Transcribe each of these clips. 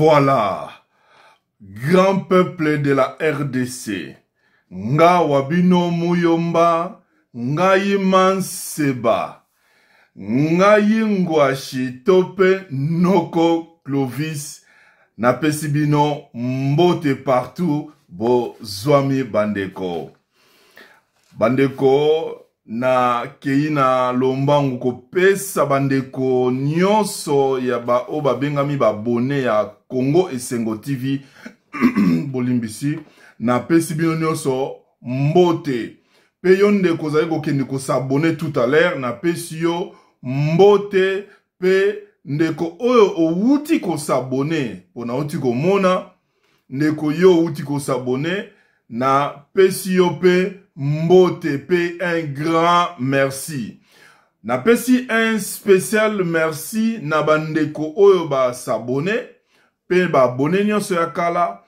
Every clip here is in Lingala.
Voilà, grand peuple de la RDC, nga wa bino muyomba, ngai manseba, ngai ngwashi to pe noko Clovis, napesi bino mbote partout bozwami bandeko. Bandeko, nakei na lombangu kopesa bandeko nyonso ya ba oyo babengami babone ya Congo Esengo TV bolimbisi, napesi bino nyonso mbote. Pe yo ndeko ozali kokende kosabone tout à l'heure, napesi yo mbote. Pe ndeko oyo owuti kosabone, mpo nauti komona ndeko yo owuti kosabone, napesi yo pe mbote pe un grand merci. Napesi un spécial merci na bandeko oyo basabone pe baabone nyonso ya kala,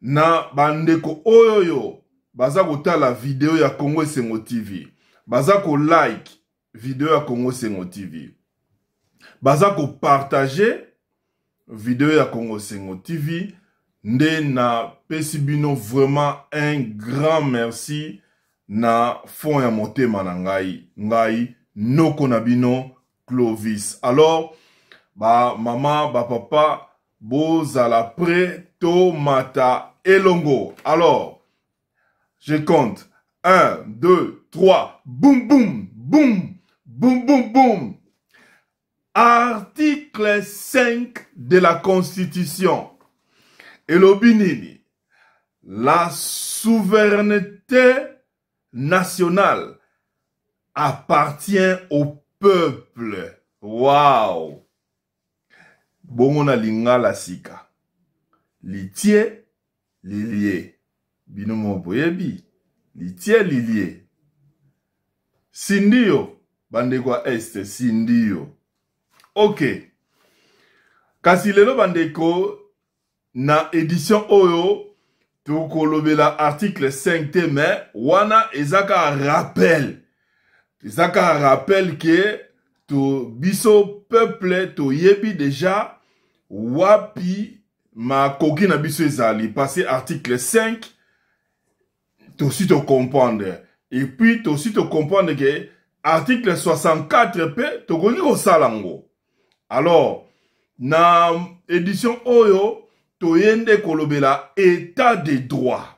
na bandeko oyo yo baza kotala video ya Congo Esengo TV, baza ko like video ya Congo Esengo TV, baza ko partager video ya Congo Esengo TV. Nde napesi bino vraiment un grand merci na fond ya motema na ngai, ngai noko na bino Clovis. Alors ba mama, ba papa, bozala prêt to mata elongo. Alors je compte 1, 2, 3, boum boum boum boum boum boum. Article 5 de la Constitution. Elobi nini? La souveraineté nationale appartient au peuple. Wow! Bongo na lingala sika. Litie, lilie. Bino moko boyebi. Litie, lilie. Sindiyo, bandeko ya Est, sindiyo. Ok. Kasi lelo bandeko, na édition oyo, tokolobela article 5 te, mais wana eza kaka rappel. Eza kaka rappel ke to biso peuple toyebi déjà wapi makoki na biso ezali. Parce que article 5 tosi to comprendre, et puis tosi to comprendre ke article 64 pe tokoki kosala ngo. Alors na édition oyo toyende kolobela état de droit.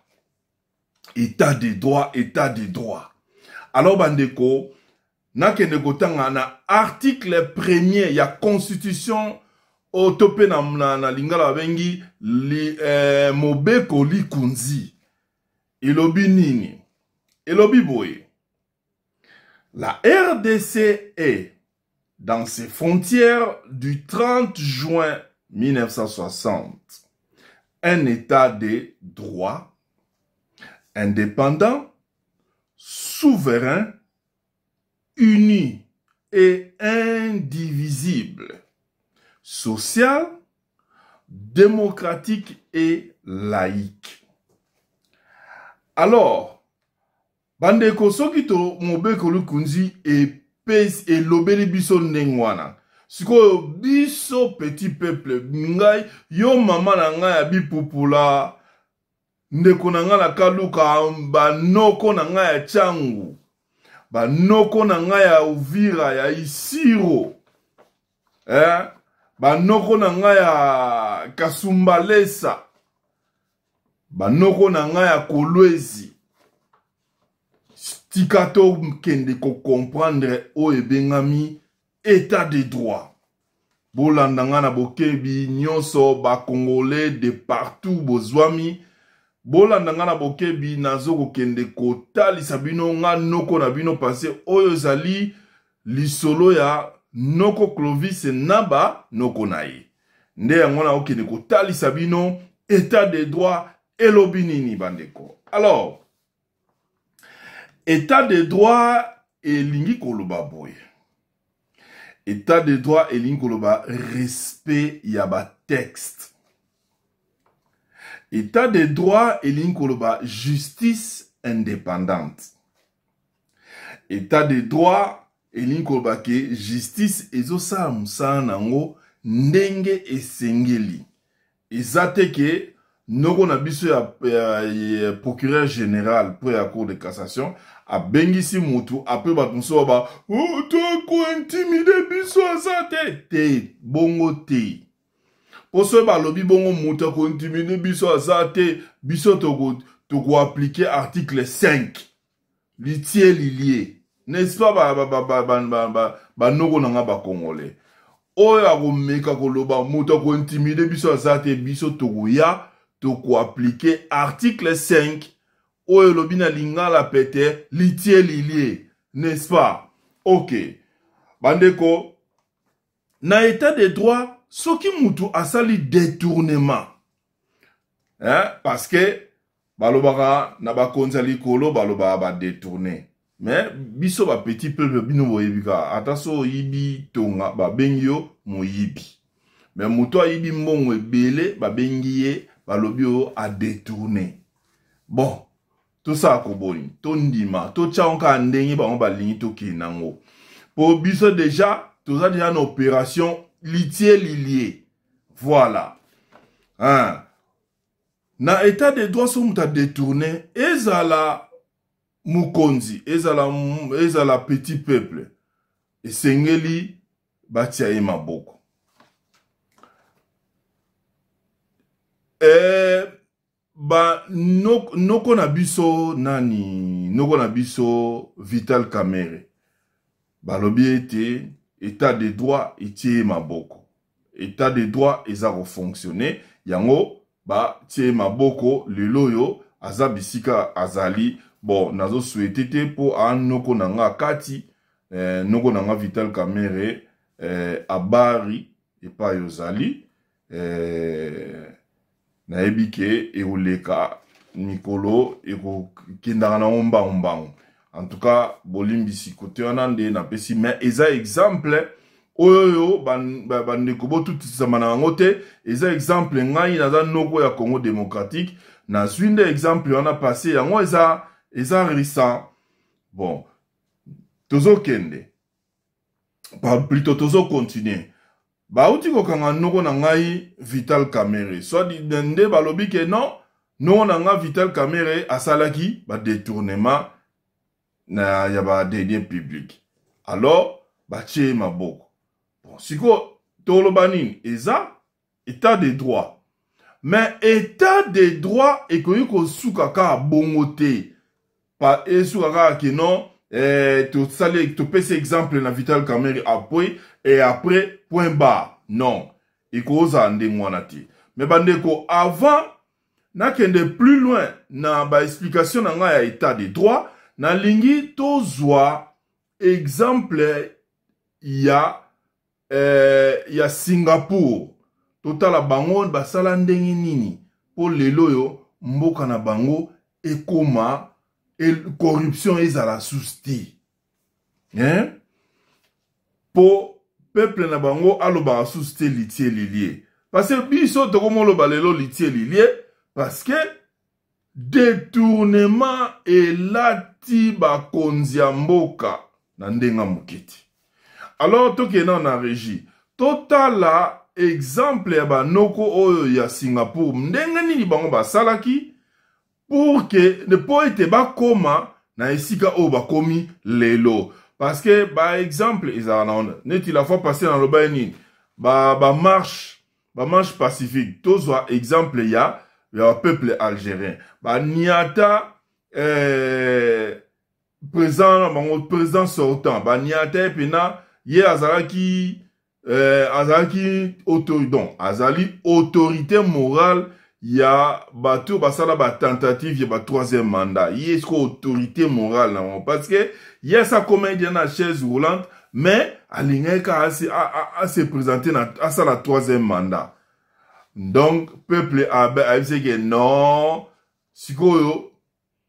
État de droit, état de droit. Alors bandeko, nakende kotanga na article premier ya constitution oyo to pe na lingala babengi mobeko likunzi. Elobi nini? Elobi boye: la RDC est dans ses frontières du 30 juin 1960 un état de droit indépendant, souverain, uni et indivisible, social, démocratique et laïque. Alors, bandeko, soki to mobeko likunzi epesi elobeli biso ndenge wana, sikoyo biso petit peuple, ngai yo mama na ngai ya bipupula, ndeko na ngai na kaluka, banoko na ngai ya Tshangu, banoko na ngai ya Uvira, ya Isiro, banoko na ngai ya Kasumbalesa, banoko na ngai ya Kolwezi, tika tokende kocomprendre oyo ebengami état de droit. Bolanda nga na bokebi nyonso, ba Congolais de partout bozwami, bolanda nga na bokebi, nazo kokende kotalisa bino nga noko na bino, parce oyo ezali lisolo ya noko Clovis na ba noko na ye. Nde yango na okende kotalisa bino état de droit elobi nini bandeko. Alors état de droit elingi koloba boye. État de droit elingi koloba respect ya ba texte. État de droit elingi koloba justice indépendante. État de droit elingi koloba ke justice ezosala mosala nango ndenge esengeli. Eza te ke noko na biso ya, ya, ya procureur général mpo ya cour de cassation abengisi mutu apres bato mosusu ba oh, tokointimide biso aza te te bongo te mpo soki balobi bongo moto akointimide biso aza te biso tokoaplike toko article 5 litie lilie n'est-ce pas banoko ba, ba, ba, ba, ba, ba na nga bacongolais oyo akomeka koloba moto akointimide biso aza te biso tokoya tokoaplike article 5 oyo elobi na lingala pete litie lilie n'est-ce pas ok bandeko na état de droit soki mutu asali détournement hein, parce que balobaka na bakonzi ya likolo balobaka badetourne mais biso bapetit peuple bino boyebi kaka ata so oyibi tonga babengi yo moyibi mais moto ayibi mbongo ebele babengi ye balobi oyo adetourne bon tosala koboni tondima totya yango kaka ndenge bango balingi tokende nango mpo biso deja toza deja na opération litie lilie voilà hein. Na etat de droit soki moto adetourne ezala mokonzi ezala, ezala petit peuple esengeli batia ye maboko e, ba noko, noko na biso nani noko na biso Vital Kamerhe balobi ete etat de droit etie ye maboko etat de droit eza kofonctionne yango batie ye maboko lelo oyo aza bisika azali bon nazo souhaite te mpo a noko na nga kati eh, noko na nga Vital Kamerhe eh, abari epai ozali eh, nayebi ke ekoleka mikolo ekokendaka nango mbangu mbangu en tout cas bolimbisi kote wana nde napesi mais eza exemple oyo bandeko botutisama na yango te eza exemple ngai naza noko ya congo démocratique nazwi nde exemple wana passe yango eza eza récent bon tozokende plutôt tozocontinue Bauti kokanga noko na ngai Vital Kamerhe. Soit nde balobi ke non, noko na ngai Vital Kamerhe asalaki ba detournement na ya ba deniers publics. Alors batie ye maboko. Bon, sikoyo toloba nini? Eza état de droit. Mais état de droit ekoki kosuka kaka bongo te. Pa esuka kaka ke non eh, tosali topesi exemple na Vital Kamerhe après et après point barre. Non, ekozala ndenge wana te. Mais bandeko avant nakende plus loin na ba explication na ngai ya état de droit, nalingi tozwa exemple ya eh, ya Singapour totala bango basala ndenge nini mpo lelo oyo mboka na bango ekoma e, corruption ezala susu te hein? mpo peuple na bango alobaka susu te litie lilie parce que biso tokomoloba lelo litie lilie parce que Detournement elati bakonzi ya mboka na ndenge moke te. Alors tokende nano na regie totala exemple ya banoko oyo ya Singapour ndenge nini bango basalaki pour que mpo ete bakoma na esika oyo bakomi lelo parce que ba exemple ezalaka na wana neti la fois passée nalobaki nini ba, ba marche ba marche pacifique tozwa exemple ya ya peuple algérien baniata eh, président na bango président sortant baniata ye mpena ye azalaki eh, azalaki autorité donc azali autorité morale ya bato oyo basala batentative ya ba troisième mandat ye siko autorité morale na bango parce que ye asi akomaki deja na chaise roulante mais alingaki kaka ase présente na asala troisième mandat donc peuple ayebisaki ke non sikoyo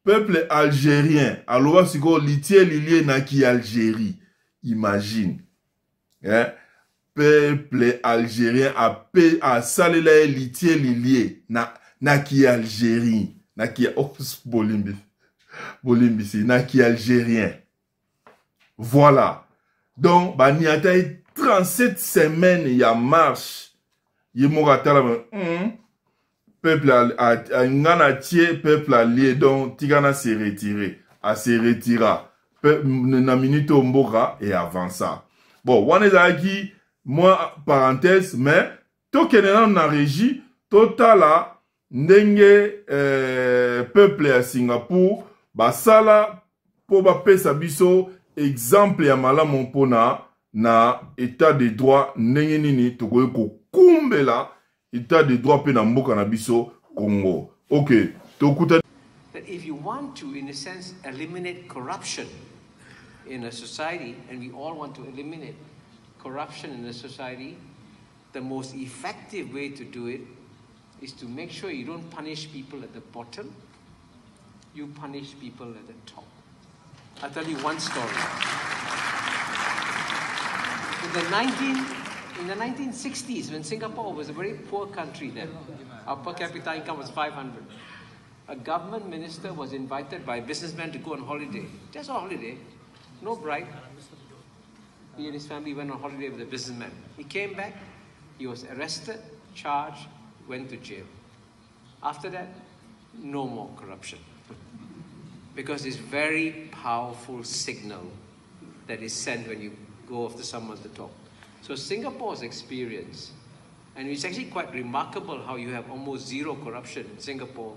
peuple algérien aloba sikoyo litie lilie na ki algérie imagine eh? peuple algérien ape asalela ye litie lilie na, na ki algérie na ki oh, bolimbisi bolimbisi na ki algérien voilà donc baniata ye 37 semaine ya marche ye moko atala mm. Peuple nga na tie peuple alie, donc tika na se retirer. A se retira na minute oyo mboka e avança. Bon, wana ezalaki mwa parenthèse, mais tokende nano na régie, totala ndenge peuple ya Singapour basala mpo bapesa biso exemple ya malamu mpona na état de droit, ndenge nini tokoki kokumbela état de droit mpe na mboka na biso Congo. Ok, tokuta. That if you want to, in a sense, eliminate corruption in a society, and we all want to eliminate corruption in a society, the most effective way to do it is to make sure you don't punish people at the bottom, you punish people at the top. I'll tell you one story. In the 1960s, when Singapore was a very poor country then, our per capita income was 500. A government minister was invited by a businessman to go on holiday. Just on holiday, no bribe. He and his family went on holiday with the businessman. He came back, he was arrested, charged, went to jail. After that, no more corruption. Because it's very powerful signal that is sent when you go after someone at the top. So Singapore's experience, and it's actually quite remarkable how you have almost zero corruption in Singapore,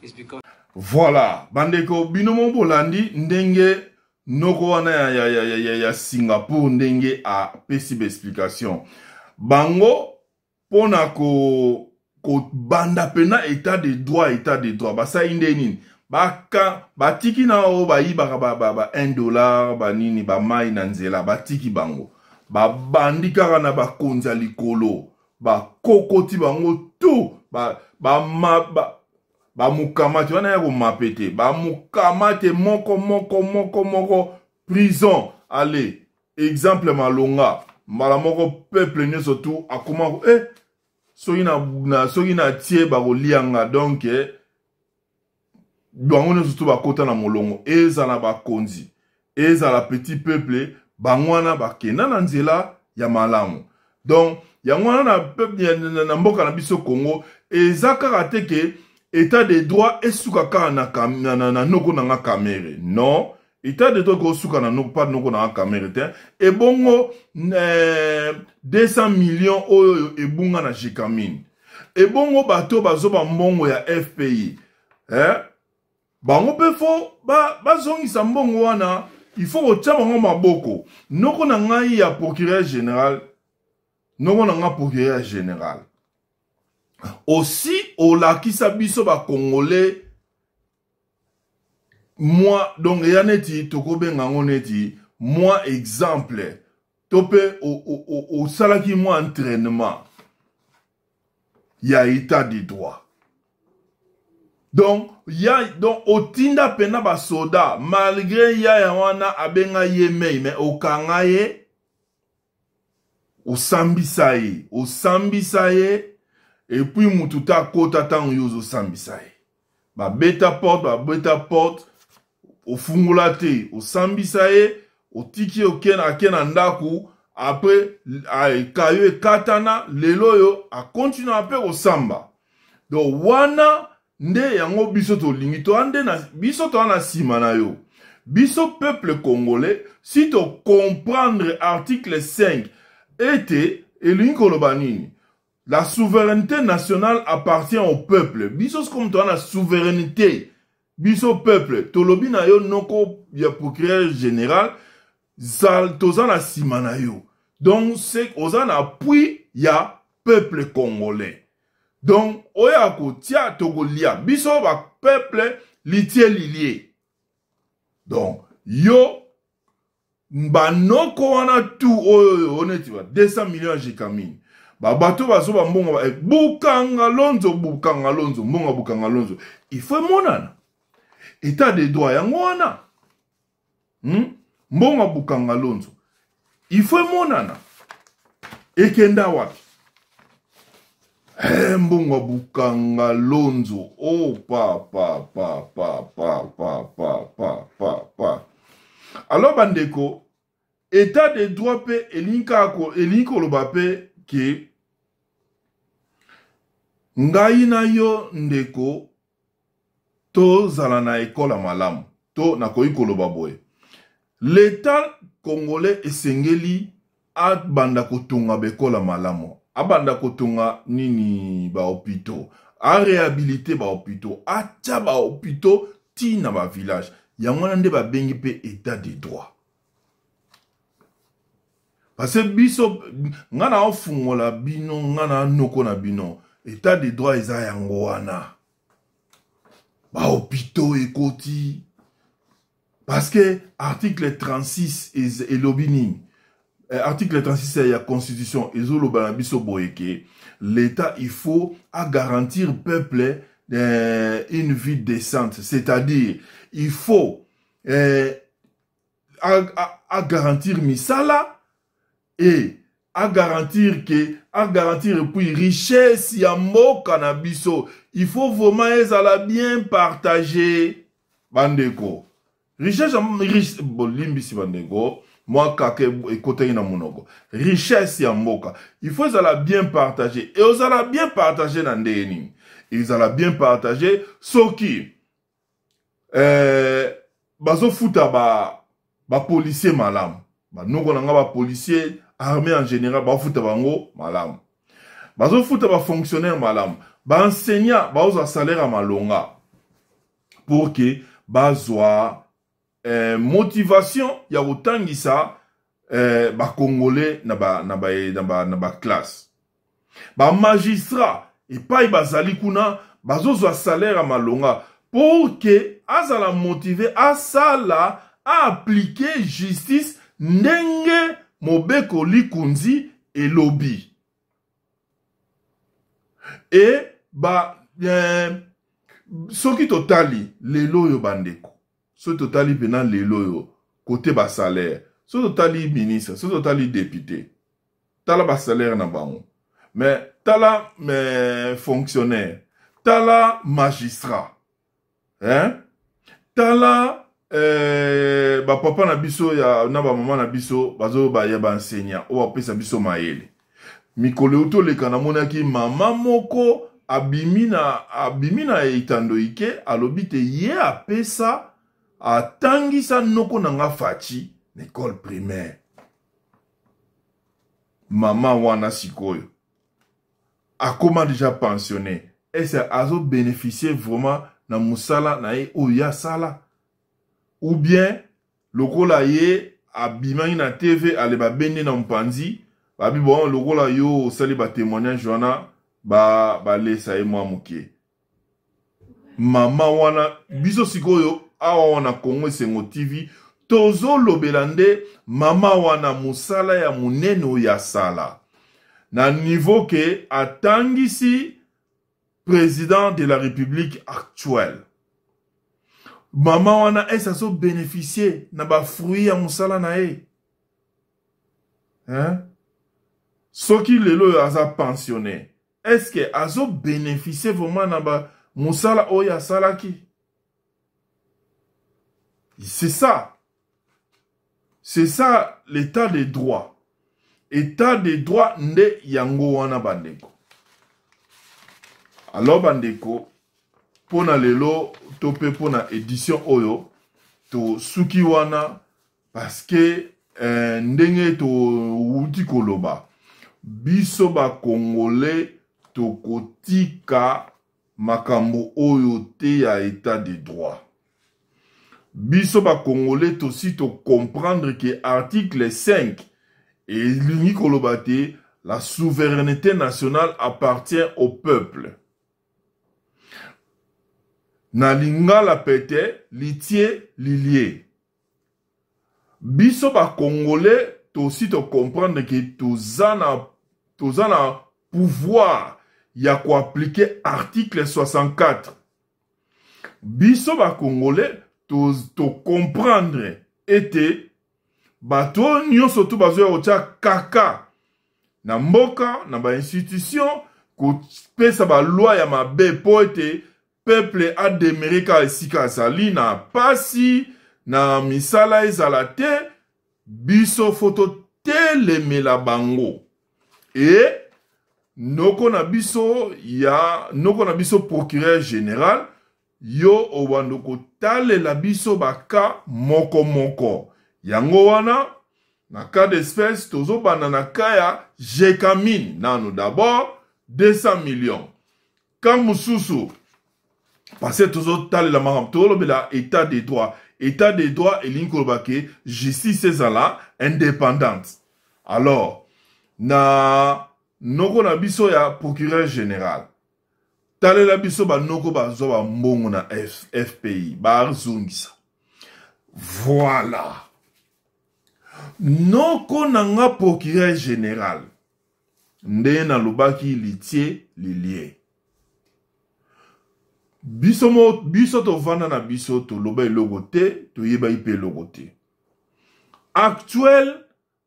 is because... Voilà, bandeko bino mo bolandi ndenge noko wana ya Singapour ndenge apesi ba explication. Bango pona ko banda pena état de droit, état de droit basali nde nini? Baka batiki na oyo bayibaka ba $1 ba nini ba mai na nzela, batiki bango. Babandi kaka na bakonzi ya likolo, bakokoti bango tout, bamukamate wana ya komapete, bamukamate moko moko moko moko prison. Allez, exemple malonga mbala moko peuple nyonso tout akoma soki na soki na tie bakolianga, donc bango nyonso tout bakota na molongo, ezala bakonzi, ezala petit peuple, bango wana bakenda na nzela ya malamu. Donc yango wana na peuple na mboka na biso Congo eza kaka te ke état de droit esuka kaka na noko na nga Kamerhe. Non, état de droit ekosuka na noko, pas noko na nga Kamerhe te. Ebongo 200 millions oyo ebunga na Gécamines, ebongo bato bazoba mbongo ya FPI, bango mpe fo bazongisa mbongo wana, il faut kotia bango maboko. Noko na ngai ya procureur général, noko na nga procureur général aussi olakisa biso ba Congolais moi, donc ya neti tokobenga ngo neti moi exemple to pe osalaki moi entraînement ya état de droit. Donc ya donc otinda pena basoda malgré ya wana abenga ye mei, mais okanga ye, osambisa ye, osambisa ye, et puis mutu ta kota tango yo ozosambisa ye. Babeta porte, babeta porte, ofungola te, osambisa ye, otiki okena ake na ndaku, après kayo ekatana, lelo oyo akontinue ape kosamba. Donc wana nde yango biso tolingi, toa nde na biso toa na nsima na yo. Biso peuple congolais, si to comprendre article 5 ete elingi koloba nini? La souveraineté nationale appartient au peuple. Biso comme toa na souveraineté, biso peuple tolobi na yo noko ya procureur général, zal toza na nsima na yo. Donc c'est oza na appui ya peuple congolais. Donc oyo akotia tokolia biso ba peuple litie lilie. Donc yo banoko wana tout oyo oneti ba 200 millions ya Gécamines, ba bato bazo ba mbongo ba Bukanga Lonzo, Bukanga Lonzo, mbongo Bukanga Lonzo, il faut monana état de droit yango wana. Mbongo Bukanga Lonzo il faut monana ekenda wapi? Mbongo Bukanga Lonzo, oh pa pa pa pa pa pa pa pa pa pa. Alors bandeko, état de droit pe elinka ko elinko loba pe ke Ngai na yo ndeko tozala na ekole ya malamu to nakoki koloba boye l'etat congolais esengeli abanda kotonga baekole ya malamu abanda kotonga nini bahopitaux arehabilite bahopitaux atya bahopitaux ti na bavillage yango wana nde babengi mpe etat de droit parce biso nga na ofungola bino nga na noko na bino etat de droit eza yango wana bahopitaux ekoti parce que article 36 elobi nini eh, article 36 ya constitution ezoloba na biso boye ke l'état il faut agarantir peuple eh, une vie décente c'est-à-dire il faut eh, agarantir misala e agarantir ke agarantir epuis richesse ya mboka na biso il faut vraiment ezala bien partage bandeko richesse riche, bolimbisi bandeko mwa kaka ekotaki na monoko richesse ya mboka il faut ezala bien partage e ozala bien partage na ndenge nini ezala bien partage soki eh, bazofuta ba bapolisier malamu banoko na nga bapolisier armée en général bafuta bango malamu bazofuta bafonctionnaire malamu baenseignant bazozwa salaire ya malonga pour ke bazwa eh, motivation ya kotangisa eh, bacongolais na ba, na ba, na ba, na ba classe bamagistrat epai bazali kuna bazozwa salaire ya malonga pour ke azala motive asala aaplike justice ndenge mobeko likunzi elobi e ba eh, soki totali lelo oyo bandeko soki totali mpena lelo oyo kote basalaire soki totali ministre soki totali depute tala basalaire na bango mais tala mais fonctionnaire tala magistrat hein? tala eh, bapapa na biso ya na bamama na biso bazo ya baenseignant oyo bapesa biso mayele mikolo euti oleka namonaki mama moko abimi na abimi na etando ike alobi te ye apesa atangisa noko na nga Fatshi na école primaire mama wana sikoyo akoma deja pensionné ese azo bénéficier vraiment na mosala na ye oyo ye asala ou bien lokola ye abimaki na tv ale babendi na mopanzi babi bon lokola yo osali batémoignage wana balesa ba ye mwa moke mama wana biso sikoyo awa wana Congo Esengo TV tozolobela nde mama wana mosala ya monene oyo asala na niveau ke atangisi président de la république actuelle mama wana ese azobénéficie na bafruit ya mosala na ye hein? Soki lelo oyo aza pensionné est ce que azo bénéficier vraiment na ba mosala oyo asalaki c'est ça c'est ça l'état de droit état de droit nde yango wana bandeko alors bandeko mpo na lelo to mpe mpo na édition oyo tosuki wana parce que eh, ndenge towuti koloba biso bakongole tokotika makambo oyo te ya état de droit biso bakongole tosi tocomprendre ke article 5 elingi koloba te la souveraineté nationale appartient au peuple na lingala pete litie lilie biso bakongole tosi tocomprendre ke toza na toza na pouvoir ya koaplike article 64 biso bakongole tocomprendre to ete bato oyo nyonso to bazoya kotya kaka na mboka na bainstitution kopesa baloi ya mabe mpo ete peuple ademere kaka esika azali na pasi na misala ezala te biso fo totelemela bango e. Noko na biso ya noko na biso procureur général, yo obando kotalela biso baka moko moko. Yango wana na cas d'espèce tozobanda na cas ya Gécamine nanu d'abord 200 millions. Cas mosusu parce que tozotalela makambo, tozolobela état de droit. État de droit elingi koloba ke justice ezala indépendante. Alors na noko na biso ya procureur général, talela biso banoko bazwa bambongo na FPI bazongisa. Voilà, noko na nga procureur général, nde nalobaki litie lilie biso mo biso tovanda na biso, toloba eloko te, toyebaki mpe eloko te. Actuel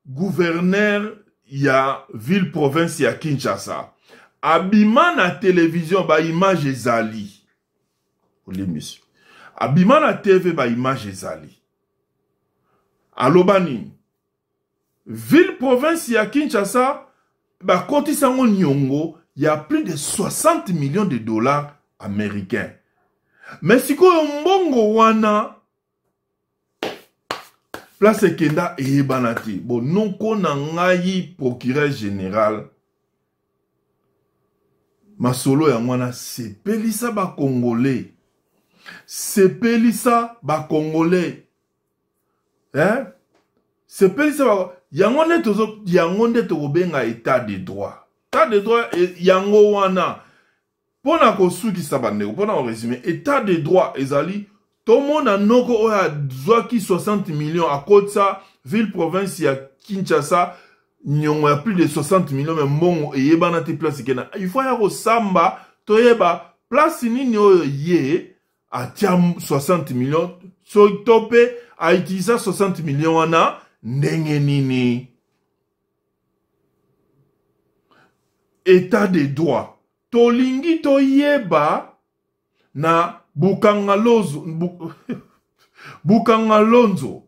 gouverneur ya ville province ya Kinshasa abima na télévision, ba image ezali, olimbisi, abima na TV, ba image ezali. Aloba nini? Ville province ya Kinshasa bakotisa yango niongo ya plus de 60 millions de dollars américains. Mais sikoyo mbongo wana place ekenda eyebana te. Bon, noko na ngai procureur général, masolo yango wana, sepelisa bakongolais, sepelisa bakongolais, eh? Sepelisa yango nde tozo, yango nde tokobenga état de droit. État de droit yango wana. Mpo na kosukisa bandeko, mpo na korésumer, état de droit ezali tomona noko oyo azwaki 60 millions, akotisa ville province ya Kinshasa niongo ya plus de 60 millions, mais mbongo eyebana te place ekenda. Il faut ya kosamba, toyeba place nini oyo ye atia 60 millions, so to mpe autiliza 60 millions wana ndenge nini. État de droit, tolingi toyeba na Bukanga bu, Bukanga Lonzo,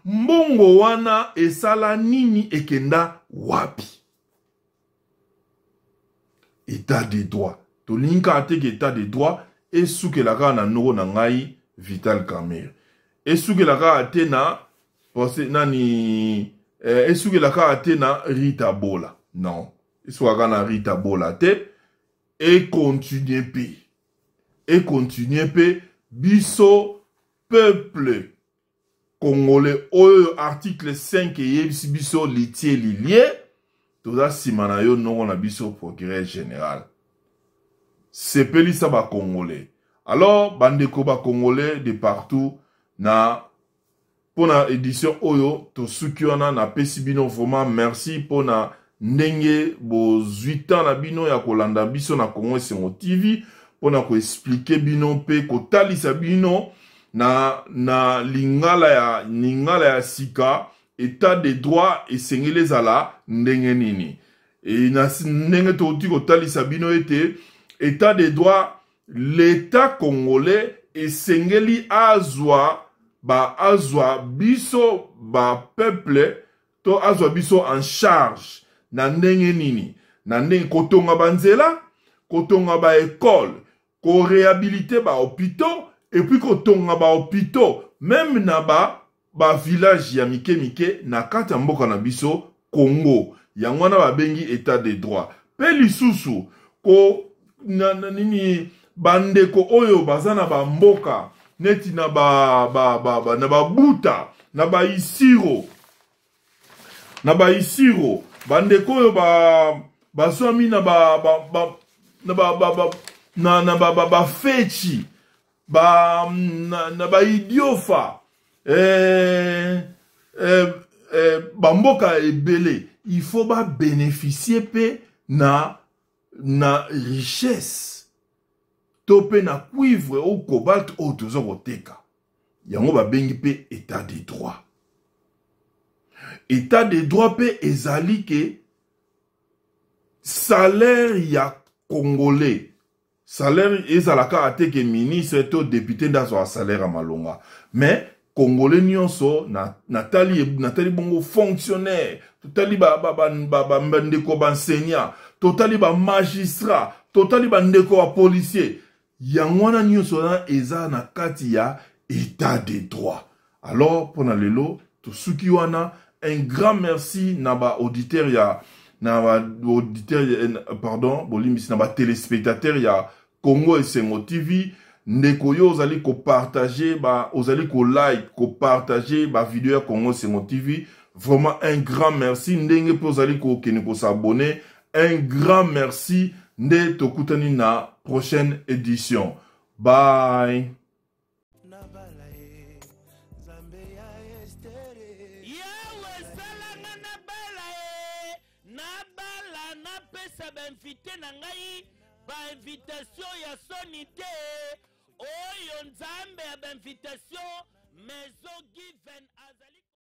mbongo wana esala nini, ekenda wapi? État de droit, tolingi kaka te ke état de droit esukela kaka na noko na ngai Vital Kamerhe, esukela kaka te na nani, esukela kaka te na Rita Bola. Non, esukaka kaka na Rita Bola te, econtinue mpe, econtinue mpe. Biso peuple congolais oyo article 5 eyebisi biso litie lilie, toza nsima na yo noko na biso procureur général, sepelisa bakongolais. Alors bandeko bakongolais de partout, na mpona édition oyo tosuki wana. Napesi bino vraiment merci mpona ndenge bozwi temps na bino ya kolanda biso na Congo Esengo TV mpona koexpliquer bino mpe kotalisa bino na lingala ya sika état de droit esengeli ezala ndenge nini. E na ndenge touti kotalisa bino ete état de droit, l'état congolais esengeli azwa ba azwa biso bapeuple to azwa biso en charge na ndenge nini? Na ndenge kotonga banzela, kotonga baécole, koréhabiliter bahôpitaux, et puis kotonga bahôpitaux même na ba bavillage ya mike mike na kati ya mboka na biso Congo. Yango wana babengi état de droit. Mpe lisusu ko na nini, bandeko oyo baza na bamboka neti na ba, ba, ba, ba, na babuta, na baisiro, na baisiro, bandeko oyo ba bazwami na ba, ba, ba, na ba, ba, ba, na ba, ba, bafeti ba, na baidiofa, bamboka ebele, il faut babénéficie mpe na richesse to mpe na cuivre ou cobalt oyo toza koteka. Yango babengi mpe état de droit. État de droit mpe ezali ke salaire ya congolais, salaire ezala kaka te ke ministre to député nde azwaka salaire ya malonga, mais congolais nyonso. Natali, natali bongo fonctionnaire, totali bandeko baenseignant. Totali ba magistrat, totali bandeko ya policier. Yango wana nyonso wana eza na kati ya état de droit. Alors mpo na lelo tosuki wana. Un grand merci na ba auditeur ya na ba auditeur, pardon, bolimbisi, na ba téléspectateur ya Congo Esengo TV. Ndeko yo ozali kopartage ba, ozali kolike, kopartage ba video ya Congo Esengo TV, vraiment un grand merci. Ndenge mpe ozali kokende kosabone, un grand merci. Nde tokutani na prochaine édition. Bye. Nabala ye Nzambe ya Estere. Yawe salanga nabala ye, nabala, napesa bainvite na ngai bainvitation ya soni te, oyo Nzambe ya bainvitation, Maison Gims.